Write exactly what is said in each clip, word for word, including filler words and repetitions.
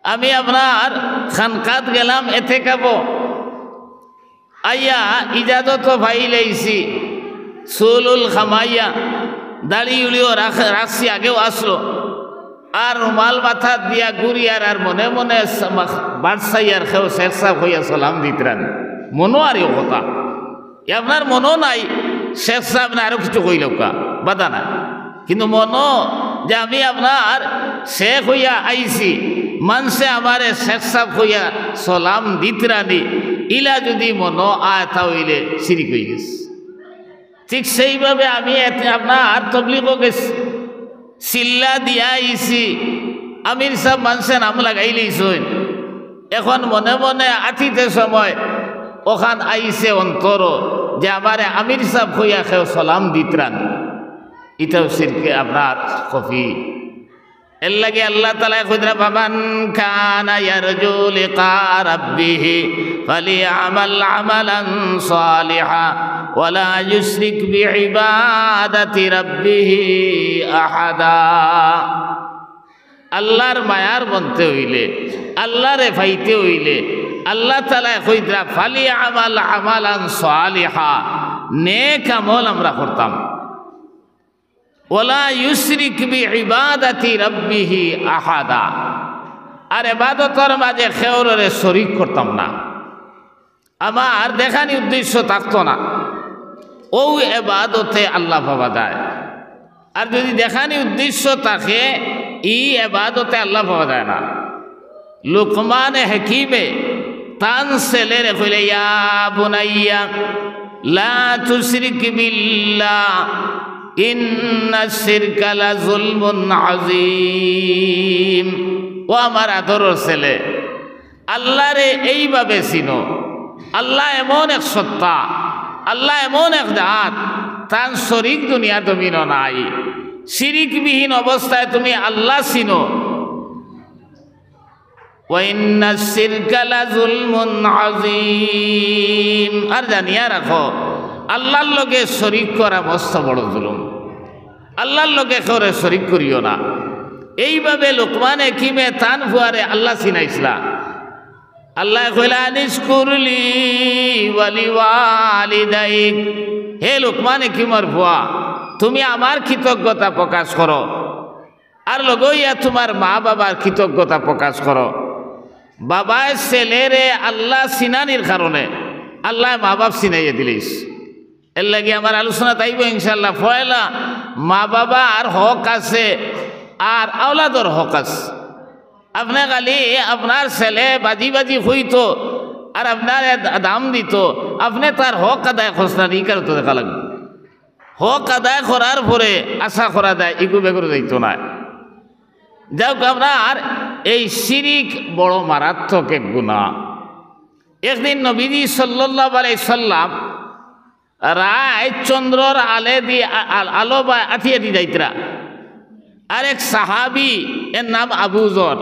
আমি আপনার খানকাত গেলাম এতেকাফো, আইয়া ইজাজতও পাইলাইছি, চুল-উল কামাইয়া, দাড়ি-উড়িও রাখ-, রাখছি, আগেও আছলো, আর রুমাল মাথাত দিয়া ঘুরিয়ার, আর মনে মনে সামা-, বাটচাইয়ার কেউ শেখ সাব কইয়া সালাম দিতরা নি, মনো আর ইও কথা। ই আপনার মনো নাই, শেখ সাব না আরো কিছু কইলউক্কা, বাধা নাই। কিন্তু মনো যে আমি আপনার শেখ অইয়া আইছি, মানষে আমারে শেখ সাব কইয়া সালাম দিতরা নি, ইলা যুদি মনো আয়, তা অইলে শিরিক অইগেছে। ঠিক সেইভাবে আমি এতে আপনার তবলিগো গেছি, চিল্লা দিয়া আইছি, আমির সাব মানষে নাম লাগাইলাইছইন। এখন মনে মনে আটিতে সময় অখান আইছে অন্তরো যে আমারে আমির সাব কইয়া কেউ সালাম দিতরা নি, ইটাও শিরকে আপনার খফি। এরলাগি আল্লাহ তাআলায় কইরা, "ফামান কানা ইয়ারজু লিকা রাব্বিহি ফালিয়ামাল আমালান সালিহা ওয়ালা ইউশরিক বিইবাদাতি রাব্বিহি আহাদা।" আল্লাহর মায়ার বনতে অইলে, আল্লাহরে পাইতে অইলে, আল্লাহ তাআলায় কইরা, "ফালিয়ামাল আমালান সালিহা", নেক আমল আমরা করতাম। "ওয়ালা ইউশরিক বিইবাদাতি রাব্বিহি আহাদা", আর এবাদতর মাঝে কেউররে শরিক করতাম না। আমার দেখানি উদ্দেশ্য থাকতো না, অউ এবাদতে আল্লাহ পাওয়া যায়। আর যুদি দেখানি উদ্দেশ্য থাকে, ই এবাদতে আল্লাহ পাওয়া যায় না। লুকমানে হাকিমে তান ছেলেরে কইলা, "ইয়া বুনাইয়া লা তুশরিক বিল্লাহ, ইন্নাশ শিরকা লাযুলমুন আযীম।" ও আমার আদরর ছেলে, আল্লাহরে এইভাবে চিনো। আল্লাহ এমন এক সত্তা, আল্লাহ এমন এক জাত, তান শরিক দুনিয়ার জমিনো নাই। শিরিকবিহীন অবস্থায় তুমি আল্লাহ চিনো। "ওয়া ইন্নাশ শিরকা লাযুলমুন আযীম।" আর জানিয়া রাখো, আল্লাহর লগে শরিক করা মস্ত বড় জুলুম। আল্লাহর লগে কেউরে শরিক করিও না। এইভাবে লুকমান হাকিমে তান ফুয়ারে আল্লাহ চিনাইছলা। আল্লায় কইলা, "আনিশকুর লি ওয়ালি ওয়ালিদাইক।" হে লুকমান হাকিমর ফুয়া, তুমি আমার কৃতজ্ঞতা প্রকাশ করো, আর লগে অইয়া তুমার মা-বাবার কৃতজ্ঞতা প্রকাশ করো। বাবায় ছেলেরে আল্লাহ চিনানির কারণে আল্লায় মা-বাপ চিনাইয়া দিলাইছে। এরলাগি আমার আলোচনাত আইবো ইনশাআল্লাহ। পয়লা মা-বাবার হক আছে, আর আওলাদর হক আছে। আপনে খালি আপনার ছেলে বাজি বাজি কইতো আর আপনারে দা-, দাম দিতো, আপনে তার হক আদায় করছইন না, ই কারণে তো দেখা লাগবো। হক আদায় করার পরে আশা করা যায়, ইগু বেগরে যাইতো নায়। যাউক, আপনার এই শিরিক বড় মারাত্মক এক গুনাহ। একদিন নবীজি সাল্লাল্লাহু আলাইহি সাল্লাম রাইত চন্দ্রর আলেদি, আ-, আ-, আলো বায় আটি আটি যাইতরা। আরেক সাহাবী, এর নাম আবু যর,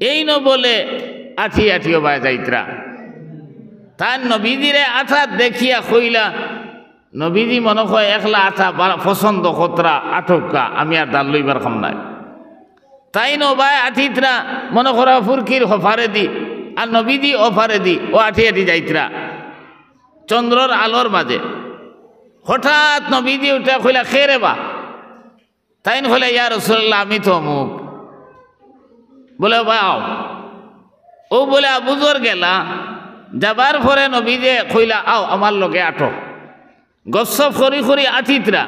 এইনও বুলে আটি আটি অবায় যাইতরা। তাইন নবীজিরে আটাত দেখিয়া কইলা, নবীজি মনো কয় একলা আটা বা-, পছন্দ করতরা, আটউক্কা, আমি আর দার লইবার কাম নাই। তাইন অবায় আটিতরা, মনো করো ফুরকির হপারেদি, আর নবীজি অপারেদি, অউ আটি আটি যাইতরা চন্দ্রর আলোর মাঝে। হঠাৎ নবীজি উঠিয়া কইলা, "কে রে বা?" তাইন কইলা, "ইয়া রাসূলুল্লাহ, আমি তো অমুক।" বুলে, "অবায় আও।" অউ বুলে আবু যর গেলা, যাবার পরে নবীজিয়ে কইলা, "আও, আমার লগে আটো।" গপসপ করি করি আটিতরা।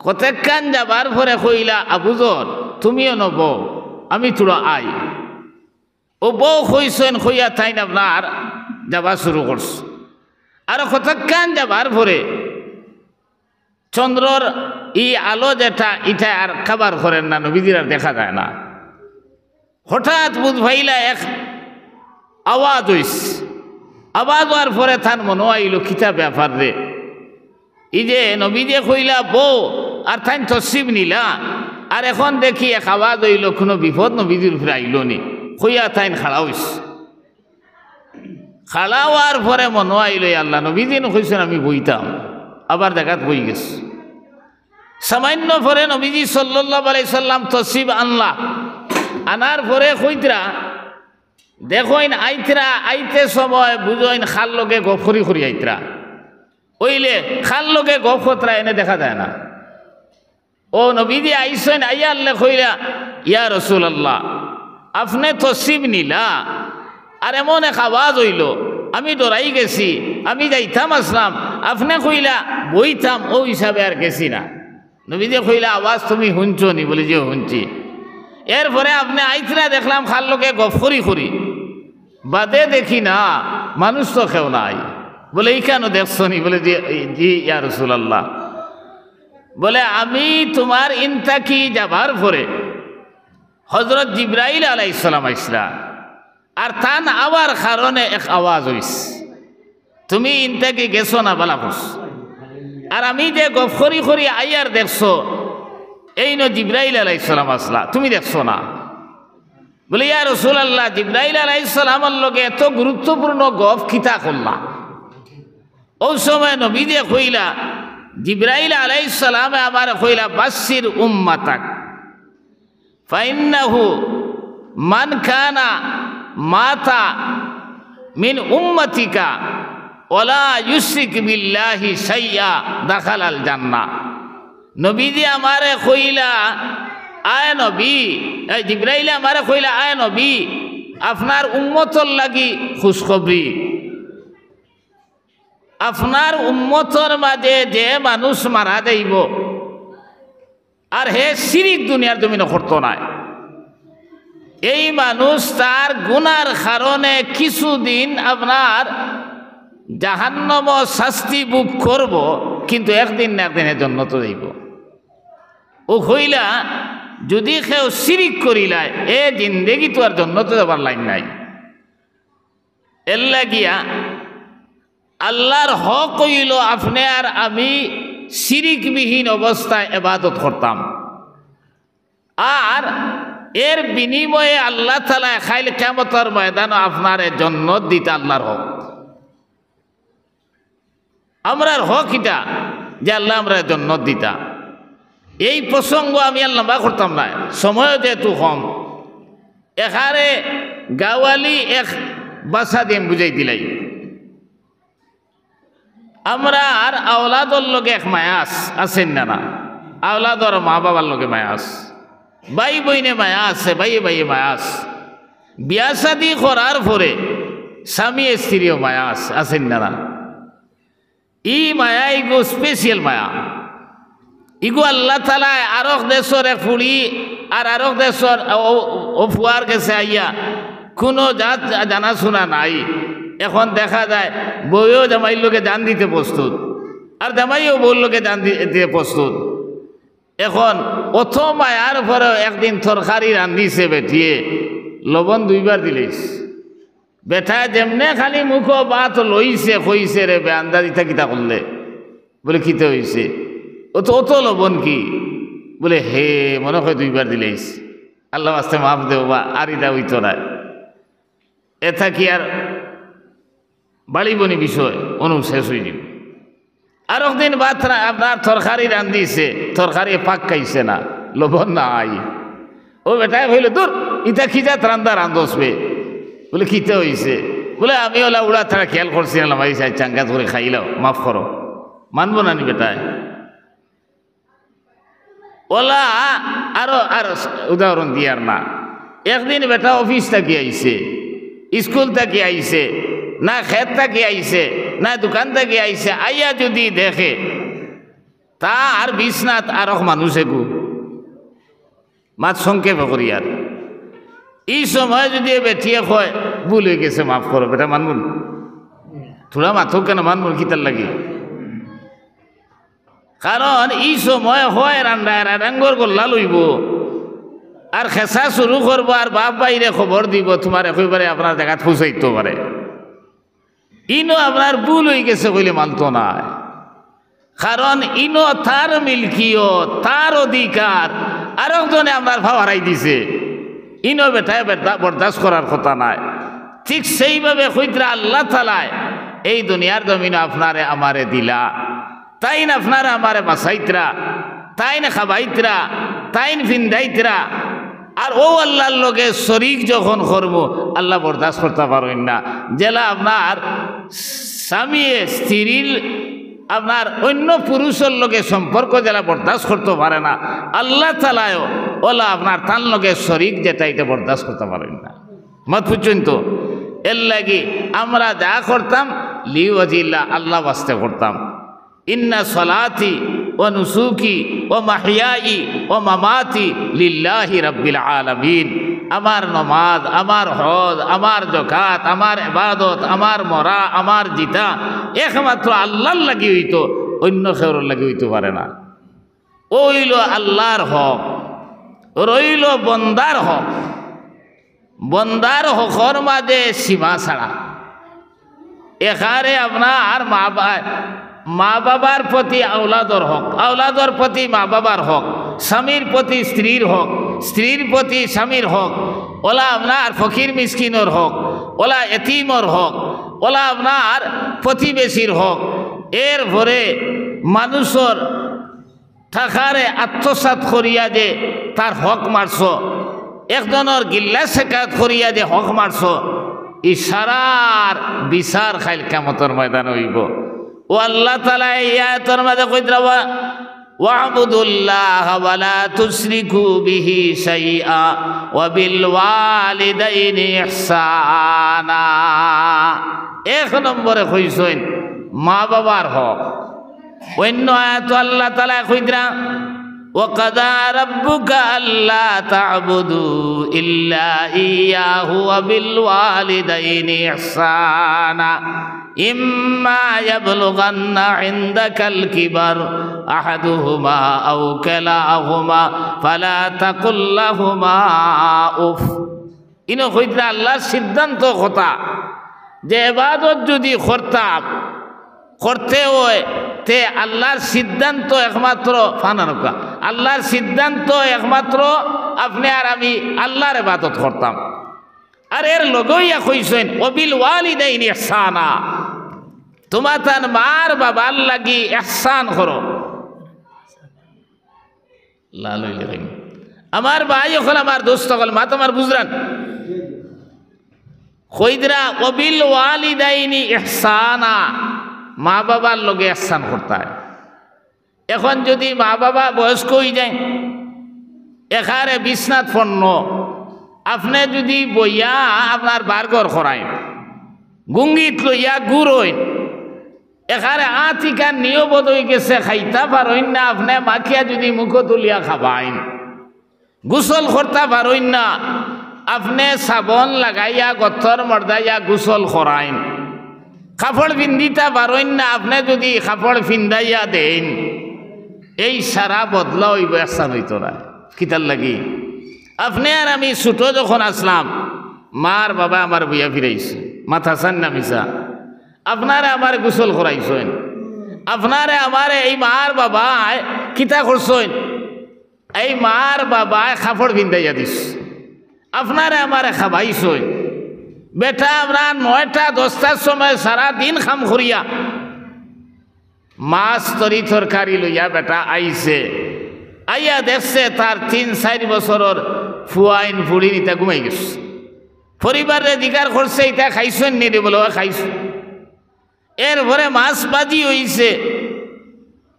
কতেকখান যাবার পরে কইলা, "আবু যর, তুমিও নবো, আমি থুড়া আই।" অউ বউ কইছইন, কইয়া তাইন আপনার যাবা শুরু করছে। আর কতক্ষণ যাবার পরে চন্দ্রর ই আলো যেটা, ইটা আর cover করের না, নবীজির আর দেখা যায় না। হঠাৎ বুঝ পাইলা এক আওয়াজ অইছে। আওয়াজ অওয়ার পরে তান মনো আইলো, "কিতা ব্যাপার রে?" ই যে নবীজিয়ে কইলা বউ, আর তাইন তসবিহ নিলা, আর এখন দেখি এক আওয়াজ অইলো, কুনু বিপদ নবীজির উপরে আইলো নি, কইয়া তাইন খাড়া অইছে। খাড়া অওয়ার পরে মনো আইলো, "ইয়া আল্লাহ, নবীজিয়ে নু কইছইন আমি বইতাম, আবার জাগাত বই গেছি।" সামান্য পরে নবীজি সাল্লাল্লাহু আলাইহি সাল্লাম তসবিহ আনলা, আনার পরে কইতরা, দেখইন আইতরা, আইতে সময় বুঝইন খার লগে গফ করি করি আইতরা। অইলে খার লগে গফ করতরা এনে দেখা যায় না। অউ নবীজি আইছইন, আইয়ারলে কইলা, "ইয়া রাসূলুল্লাহ, আপনে তসরিফ নিলা, আর এমন এক আওয়াজ অইলো, আমি ডরাই গেছি, আমি যাইতাম আছলাম, আপনে কইলা বইতাম, অউ হিসাবে আর গেছি না।" নবীজি কইলা, "আওয়াজ তুমি হুনছো নি?" বলে, "জি, হুনছি।" এরপরে আপনে আইতরা দেখলাম খার লগে গফ করি করি, বাদে দেখি না, মানুষ তো কেউ নাই। বলে, "ইখানো দেখছো নি?" বলে, "জি, জি, ইয়া রাসূলুল্লাহ।" বলে, "আমি তুমার ইন থাকি যাবার পরে হযরত জিব্রাইল আলাইহিস সালাম আইছলা, আর তান আওয়ার কারণে এক আওয়াজ অইছে, তুমি ইন থাকি গেছো না, বালা করছো। আর আমি যে গফ করি করি আইয়ার দেখছো, এইনো জিব্রাইল আলাইহিস সালাম আছলা, তুমি দেখছো না।" বলে, "ইয়া রাসূলুল্লাহ, জিব্রাইল আলাইহিস সালামর লগে এত গুরুত্বপূর্ণ গফ কিতা করলা?" অউ সময় নবীজি কইলা, "জিব্রাইল আলাইহিস সালামে আমারে কইলা, বাশশির উম্মাতাক, ফাইন্নাহু মান কানা মাতা মিন উম্মাতিকা ওয়ালা ইউশরিক বিল্লাহি শাইয়া দাখালাল জান্নাহ।" নবীজি আমারে কইলা, "আয় নবী, এই জিব্রাইলে আমারে কইলা, আয় নবী, আপনার উম্মতর লাগি খুশখবরি। আপনার উম্মতর মাঝে যে মানুষ মারা যাইবো, আর হে শিরিক দুনিয়ার জমিনো করতো নায়, এই মানুষ তার গুনার কারণে কিছুদিন আপনার জাহান্নামো শাস্তি ভোগ করবো, কিন্তু একদিন না একদিন হে জন্নতো যাইবো।" অউ কইলা, যদি কেউ শিরিক করিলায়, এ জিন্দেগিত আর জন্নতো যাবার লাইন নাই। এরলাগিয়া আল্লার হক অইলো আপনে আর আমি শিরিকবিহীন অবস্থায় ইবাদত করতাম, আর এর বিনিময়ে আল্লাহ তাআলায় কাইল কিয়ামতর ময়দানো আপনারে জন্নত দিতা আল্লার হক। আমরার হক ইটা যে আল্লায় আমরারে জন্নত দিতা। এই প্রসঙ্গ আমি আর লম্বা করতাম নায়, সময়ও যেহেতু কম। এখানে গাওয়ালি এক ভাষা দিয়া বুঝাই দিলাই। আমরার আওলাদর লগে এক মায়া আছ-, আছে না, না? আওলাদর মা বাবার লগে মায়া আছে, ভাই বইনে মায়া আছে, ভাইয়ে ভাইয়ে মায়া আছে, বিয়া শাদি করার পরে স্বামী স্ত্রীও মায়া আছে, আছে না, না? ই মায়া ইগু special মায়া। ইগু আল্লাহ তাআলায় আরক দেশর এক ফুড়ি আর আরক দেশর অ-, অ-, অ ফুয়ার গেছে আইয়া, কুনু জাত জা-, জানাশুনা নাই। এখন দেখা যায় বউয়েও জামাইর লগে জান দিতে প্রস্তুত, আর জামাইও বউর লগে জান দি-, দিতে প্রস্তুত। এখন অত মায়ার পরেও একদিন তরকারি রান্ধিছে বেটিয়ে, লবণ দুইবার দিলাইছে। বেটায় যেমনে খালি মুখো ভাত লইছে, কইছে, "রে বেআন্দাজ, ইতা কিতা করলে?" বলে, "কিতা অইছে?" "অত, অত লবণ কি?" বলে, "হে, মনে অয় দুইবার দিলাইছে। আল্লার ওয়াস্তে মাফ দেও বা, আর ইতা অইতো নায়।" এতা কি আর বাড়িবনি বিষয়, অনো শেষ অইযিবো। আরক দিন ভাত রা-, আপনার তরকারি রান্ধিছে, তরকারি পাক খাইছে না, লবণ নাই। অউ বেটায় কইলো, "দূর, ইতা কি জাত রান্ধা রান্ধস বে?" বলে, "কিতা অইছে?" বলে, "আমি অলা উড়া তারা খেয়াল করছি না, লামাইছে, আইচ্ছা, আঙ্গাত করি খাইলাও, মাফ করো।" মানবো না নি বেটায়? অলা আরো, আরো উদাহরণ দিয়ার না। একদিন বেটা অফিস থাকি আইছে, স্কুল থাকি আইছে, না খেত থাকি আইছে, না দোকান থাকি আইছে, আইয়া যুদি দেখে তার বিছনাত আরক মানুষ এগু, মাত সংক্ষেপে করিয়ার। ই সময় যুদি এ বেটিয়ে কয়, "ভুল অইগেছে, মাফ করো", বেটায় মানবো নি? থুড়া মাতউক কেনে, মানবো নি কিতার লাগি? কারণ ই সময় হয় রান্দায় রান্দায় ডাঙ্গর গল্লা লইবো, আর খেসা শুরু করবো, আর বাপ ভাইরে খবর দিবো, "তুমারে কইবারে আপনার জাগাত পৌঁছাইতো পারে।" ইনো আপনার ভুল অইগেছে কইলে মানতো নায়, কারণ ইনো তার মিলকিয়ত, তার অধিকার, আরকজনে আপনার পাও হারাই দিছে। ইনো বেটায় বেটা-, বরদাস্ত করার কথা নায়। ঠিক সেইভাবে কইতরা আল্লাহ তাআলায় এই দুনিয়ার জমিনো আপনারে আমারে দিলা, তাইন আপনারে আমারে বাঁচাইতরা, তাইন খাবাইতরা, তাইন ফিন্দাইতরা, আর অউ আল্লার লগে শরিক যখন করমু, আল্লা বরদাস্ত করতা পারইন না। যেলা আপনার স্বামীয়ে স্ত্রীর, আপনার অইন্য পুরুষর লগে সম্পর্ক যেলা বরদাস্ত করতা পারে না, আল্লা তাআলায়ও অউলা আপনার তান লগে শরিক যেটা, ইটা বরদাস্ত করতা পারইন না। মাত বুঝছইন তো? এরলাগি আমরা যা করতাম, লিওয়াজিল্লাহ, আল্লা ওয়াস্তে করতাম। ইন্না সলাতি ওয়া নুসুকি ওয়া মাহইয়াই ওয়া মামাতি লিল্লাহি রাব্বিল আলামিন। আমার নমাজ, আমার হজ, আমার যাকাত, আমার ইবাদত, আমার মরা, আমার জিতা একমাত্র আল্লার লাগি অইতো, অইন্য কেউর লাগি অইতো পারে না। অউ অইলো আল্লার হক, রইলো বন্দার হক। বন্দার হকর মাঝে সীমা ছাড়া। এখানে আপনার মা বা-, মা বাবার প্রতি আওলাদর হক, আওলাদর প্রতি মা বাবার হক, স্বামীর প্রতি স্ত্রীর হক, স্ত্রীর প্রতি স্বামীর হক, অউলা আপনার ফকির মিসকিনর হক, অউলা এতিমর হক, অউলা আপনার প্রতিবেশীর হক, এরপরে মানুষর থাকারে আত্মসাৎ করিয়া যে তার হক মারছো, একজনর গিল্লা শেকায়ত করিয়া যে হক মারছো, ই সারার বিচার কাইল কিয়ামতর ময়দান অইবো। অউ আল্লা তাআলায় ই আয়াতর মাঝে কইতরা, "ওয়া-, ওয়াবুদুল্লাহা ওয়া লা তুশরিকু বিহি শাইআ ওয়া বিল ওয়ালিদাইনি ইহসানা।" এক নম্বরে কইছইন মা বাবার হক। অইন্য আয়াতো আল্লা তাআলায় কইতরা, "ওয়া কাযা রাব্বুকা আল্লা তা'বুদু ইল্লা ইয়্যাহু ওয়া বিল ওয়ালিদাইনি ইহসানা। ইম্মা ইয়াবলুগান্না ইনদাকাল কিবার আহাদুহুমা আও কিলাহুমা ফালা তাকুল লাহুমা উফ।" ইনো কইতরা আল্লার সিদ্ধান্ত কথা, যে ইবাদত যুদি করতাম, করতে অয়, তে আল্লার সিদ্ধান্ত একমাত্র ফানানুকা, আল্লার সিদ্ধান্ত একমাত্র আপনে আর আমি আল্লার ইবাদত করতাম। আর এর লগে অইয়া কইছইন, "ওয়া বিল ওয়ালিদাইনি ইহসানা", তুমরা তান মার বাবার লাগি ইহসান করো। লাল অইলে কইন। আমার ভাই অকল, আমার দোস্ত অকল, মাত আমার বুঝরান। কইতরা, "ওয়া বিল ওয়ালিদাইনি ইহসানা", মা বাবার লগে ইহসান করতায়। এখন যুদি মা বাবা বয়স্ক অইযাইন, একারে বিছনাত পড়নো, আপনে যুদি বইয়া আপনার বারঘর করাইন, গুঙ্গিত লইয়া ঘুরইন, একারে আত ইখান নিয়বত অইগেছে, খাইতা পারইন না, আপনে মাখিয়া যুদি মুখো তুলিয়া খাবাইন, গোসল করতা পারইন না, আপনে সাবন লাগাইয়া গতর মর্দাইয়া গোসল করাইন, কাপড় ফিন্দিতা পারইন না, আপনে যুদি কাপড় ফিন্দাইয়া দেইন, এই সারা বদলা অইবো, ইহসান অইতো না। কিতার লাগি? আপনে আর আমি ছুটো যখন আছলাম, মার বাবা আমার বইয়া ফিরাইছে, মাত হাছান না মিছা? আপনারে আমারে গোসল করাইছইন, আপনারে আমারে এই মার বাবায় কিতা করছইন? এই মার বাবায় কাপড় ফিন্দাইয়া দিছে, আপনারে আমারে খাবাইছইন। বেটা আমরা নয়টা দশটার সময় সারা দিন কাম করিয়া মাছ তরি তরকারি লইয়া বেটা আইছে, আইয়া দেখছে তার তিন চাইর বছরর ফুয়াইন ফুড়িন ইতা ঘুমাই গেছে। পরিবাররে জিকার করছে, "ইতা খাইছইন নি রে?" বলে, "অয় খাইছি।" এরপরে মাছ ভাজি অইছে,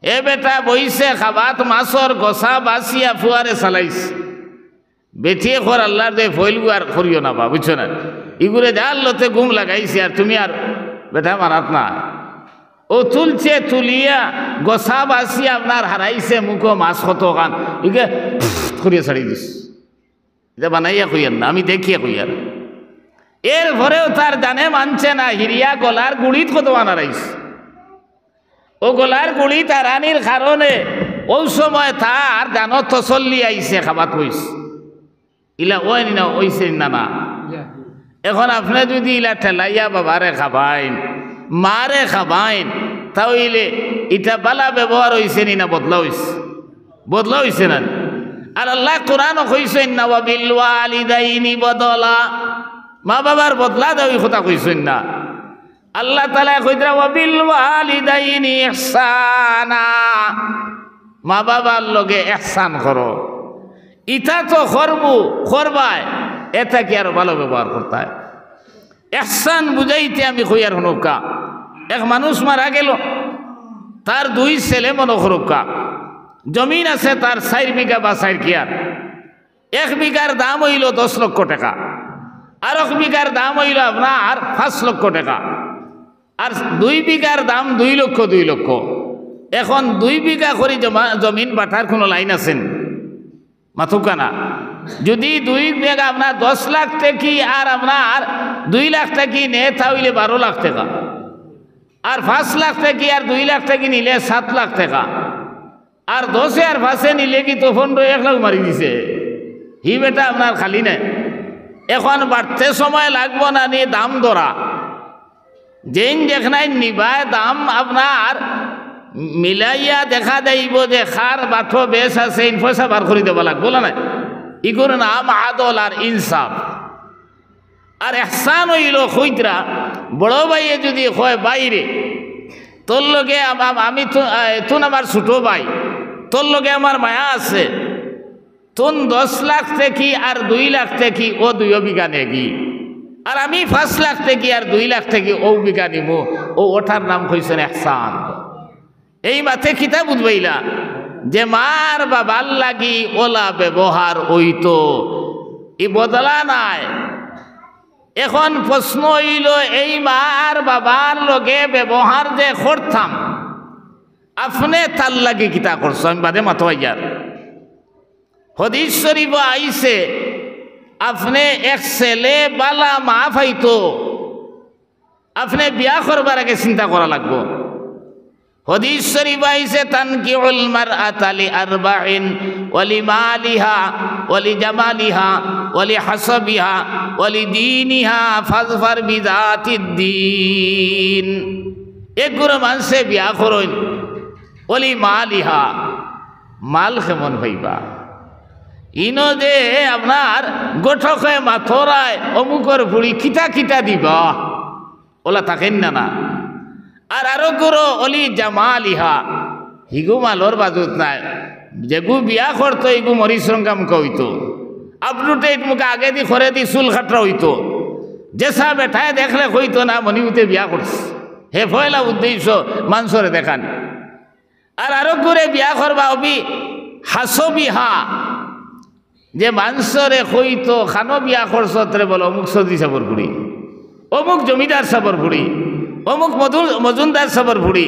এ বেটা বইছে খাবাত, মাছর গছা বাছিয়া ফুয়ারে চালাইছে। বেটিয়ে কর, "আল্লার দে ফইলগু আর করিও না বা, বুঝছো না? ইগুরে যার লতে ঘুম লাগাইছে আর তুমি আর বেটা মারাত না।" অউ তুলছে, তুলিয়া গছা বাছিয়া আপনার হারাইছে মুখো মাছ কতখান, ইগে করিয়া ছাড়ি দিছে। ইতা বানাইয়া কইয়ার না, আমি দেখিয়া কইয়ার। এরপরেও তার জানে মানছে না, হিরিয়া গলার গুড়িত কতখান হারাইছে। অউ গলার গুড়িত হারানির কারণে অউ সময় তার জানো তসল্লি আইছে, খাবাত অইছে। ইলা অয় নি না, অইছে নি না, না? এখন আপনে যুদি ইলা ঠেলাইয়া বাবারে খাবাইন, মারে খাবাইন, তা অইলে ইটা বালা ব্যবহার অইছে নি না বদলা অইছে? বদলা অইছে না? আর আল্লায় কোরআনো কইছইন না, "ওয়া বিল ওয়ালিদাইনি বদলা", মা বাবার বদলা দেওয়া ই কথা কইছইন না। আল্লাহ তাআলায় কইতরা, "ওয়া বিল ওয়ালিদাইনি ইহসানা", মা বাবার লগে ইহসান করো। ইতা তো করবো, করবায়, এ থাকি আরো ভালো ব্যবহার করতায়। এহসান বুঝাইতে আমি কইয়ার হুনউক্কা, এক মানুষ মারা গেল, তার দুই ছেলে মনো করউক্কা, জমিন আছে তার চাইর বিঘা বা চাইর কিয়ার, এক বিঘার দাম অইলো দশ লক্ষ টেকা, আরক বিঘার দাম অইলো আপনার পাঁচ লক্ষ টেকা, আর দুই বিঘার দাম দুই লক্ষ, দুই লক্ষ। এখন দুই বিঘা করি জমা-, জমিন বাটার কুনু লাইন আছেনি? মাতউক্কা না। যুদি দুই বিঘা আপনার দশ লাখ থাকি আর আপনার দুই লাখ থাকি নেয়, তা অইলে বারো লাখ টেকা। আর পাঁচ লাখ থাকি আর দুই লাখ থাকি নিলে সাত লাখ টেকা। আর দশে আর পাঁচে নিলে কিতা পনরো এক লাখ মারি দিছে। হি বেটা আপনার খালি নায়। এখন বাটতে সময় লাগবো না নি দাম ধরা? যেইন যেখানাইন নিবায় দাম আপনার মিলাইয়া দেখা যাইবো যে কার বাটো বেশ আছে, ইন পয়সা বার করি দেওয়া লাগবো না নায়? ইগুর নাম আদল আর ইনসাফ। আর এহসান অইলো কইতরা, বড় ভাইয়ে যুদি কয়, "ভাইরে, তোর লগে আম-, আম-, আমি তো, আহ, তুন আমার ছোট ভাই, তোর লগে আমার মায়া আছে, তুন দশ লাখ থাকি আর দুই লাখ থাকি অউ দুইও বিঘা নেগি, আর আমি পাঁচ লাখ থাকি আর দুই লাখ থাকি অউ বিঘা নিমু।" অউ অটার নাম কইছইন এহসান। এই মাতে কিতা বুঝবাইলা যে মার বাবার লাগি অলা ব্যবহার অইতো, ই বদলা নায়। এখন প্রশ্ন অইলো, এই মার বাবার লগে ব্যবহার যে করতাম, আপনে তার লাগি কিতা করছো? আমি বাদে মাতো আইয়ার। হাদিস শরিফো আইছে, আপনে এক ছেলে বালা মা পাইতো, আপনে বিয়া করবার আগে চিন্তা করা লাগবো। হাদিস শরিফো আইছে, "তানকিহুল মারআতা লিআরবাইন, ওয়া লিমালিহা, ওয়া লিজামালিহা, ওয়া লিহাসাবিহা, ওয়া লিদীনিহা, ফাজফার বিযাতিদ দীন।" এগুরে মানষে বিয়া করইন, ওয়া লিমালিহা, মাল কেমন পাইবা। ইনো যে আপনার ঘটকে মাতরায় অমুকর ফুড়ি কিতা কিতা দিবা, অলা থাকের না না। আর আরকগুরে ওয়া লিজামালিহা, হিগু মালর বাজুত নায়, যেগু বিয়া করতো ইগু মরিচ রঙ্গা মুখা অইতো, up to date মুখা, আগেদি করেদি চুল কাটরা অইতো, যেসা বেটায় দেখলে কইতো না মনিপুতে বিয়া করছে। হে পয়লা উদ্দেশ্য মানষরে দেখানি। আর আরকগুরে বিয়া করবা অবি হাসাবিহা, যে মানষরে কইতো, "কানো বিয়া করছত রে?" বলে, "অমুক চৌধুরী সাবর ফুড়ি, অমুক জমিদার সাবর ফুড়ি, অমুক মধু-, মজুমদার সাবর ফুড়ি,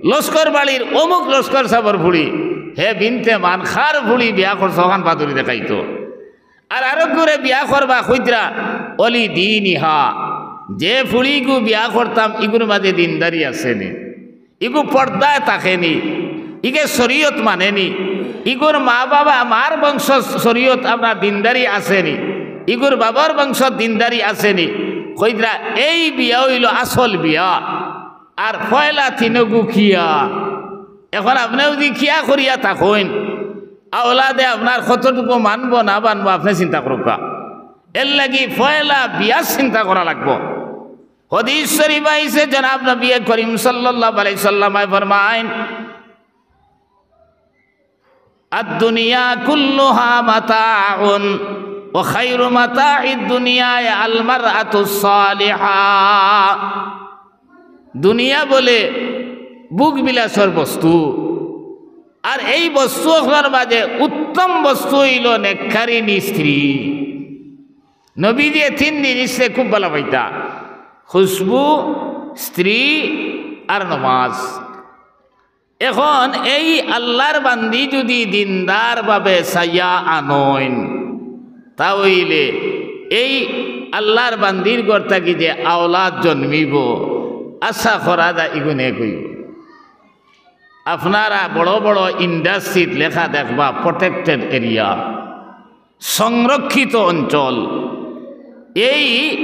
লস্কর বাড়ির অমুক লস্কর সাবর ফুড়ি, হে বিনতে মান, কার ফুড়ি বিয়া করছো, অখান বাদুরি দেখাইতো।" আর আরকগুরে বিয়া করবা কইতরা, ওয়া লিদীনিহা, যে ফুড়িগু বিয়া করতাম, ইগুর মাঝে দিনদারি আছে নি, ইগু পর্দায় থাকে নি, ইগে শরিয়ত মানে নি, ইগুর মা বাবা, মার বংশ শরিয়ত আপনার দিনদারি আছে নি, ইগুর বাবার বংশ দিনদারি আছে নি। কইতরা, এই বিয়া অইলো আসল বিয়া। আর পয়লা তিনগু কিয়া। এখন আপনে যুদি কিয়া করিয়া থাকইন, আওলাদে আপনার কতটুকু মানবো না মানবো, আপনে চিন্তা করউক্কা। এরলাগি পয়লা বিয়া চিন্তা করা লাগবো। হাদিস শরিফো আইছে, জনাব নবী করিম সাল্লাল্লাহু আলাইহি ওয়াসাল্লামে ফরমাইন, "আদ-দুনিয়া কুল্লুহা মাতাউন, ওয়া খায়রু মাতাইদ দুনিয়া আল মারআতুস সালিহা।" দুনিয়া বলে ভোগ বিলাসর বস্তু, আর এই বস্তু অকলর মাঝে উত্তম বস্তু অইলো নেককারিনী স্ত্রী। নবীজিয়ে তিন জিনিসরে খুব ভালা পাইতা, খুশবু, স্ত্রী আর নমাজ। এখন এই আল্লার বান্দি যুদি দিনদার ভাবে চাইয়া আনইন, তা অইলে এই আল্লার বান্দির ঘর থাকি যে আওলাদ জন্মিবো, আশা করা যায় ইগু নেক অইবো। আপনারা বড় বড় ইন্ডাস্ট্রিত লেখা দেখবা, "Protected area", সংরক্ষিত অঞ্চল। এই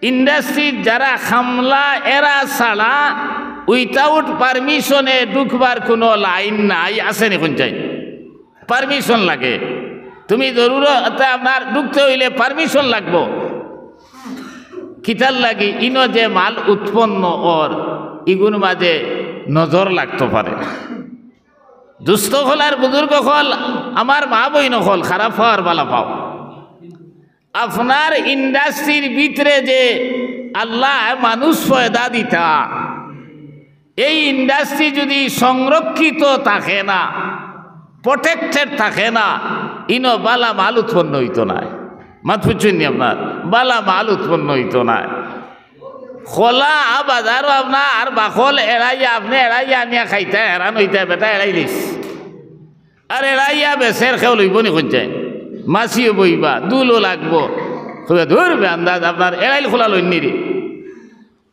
ইন্ডাস্ট্রিত যারা কামলা, এরা ছাড়া, without permission-এ ঢুকবার কুনু লাইন নাই, আছে নি কুনটাইন? Permission লাগে। তুমি জরুরতে আপনার ঢুকতে অইলে permission লাগবো। কিতার লাগি? ইনো যে মাল উৎপন্ন অর, ইগুর মাঝে নজর লাগতো পারে। দুস্ত অকল আর বুজুর্গ অকল, আমার মা বইন অকল, খারাপ পাও আর বালা পাও, আপনার ইন্ডাস্ট্রির ভিতরে যে আল্লায় মানুষ পয়দা দিতা, এই ইন্ডাস্ট্রি যুদি সংরক্ষিত থাকে না, প্রোটেক্টেড থাকে না, ইনো বালা মাল উৎপন্ন অইতো নায়। মাত বুঝছইন নি আপনার? বালা মাল উৎপন্ন অইতো নায়। খোলা বাজারো আপনার বাকল এড়াইয়া, আপনে এড়াইয়া আনিয়া খাইতা, হেরান অইতা, বেটা এড়াইলিস। আর এড়াইয়া বেচের, কেউ লইবো নি কইন চাইন? মাছিও বইবা, ধুলো লাগবো। কইবা, "ধুর বে আন্দাজ, আপনার এড়াইল খোলা লইন নি রে।"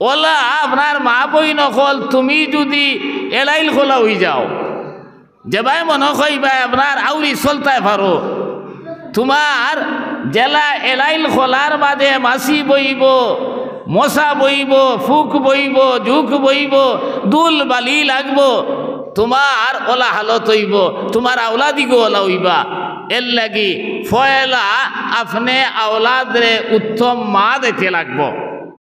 অলা আপনার মা বইন অকল, তুমি যুদি এড়াইল খোলা অইযাও, যেবায় মনো কইবায় আপনার আউরি চলতায় পারো, তুমার যেলা এড়াইল খোলার বাদে মাছি বইবো, মশা বইবো, ফুক বইবো, জুক বইবো, ধুল বালি লাগবো, তুমার অলা হালত অইবো, তুমার আওলাদিগু অলা অইবা। এরলাগি পয়লা আপনে আওলাদরে উত্তম মা দিতে লাগবো।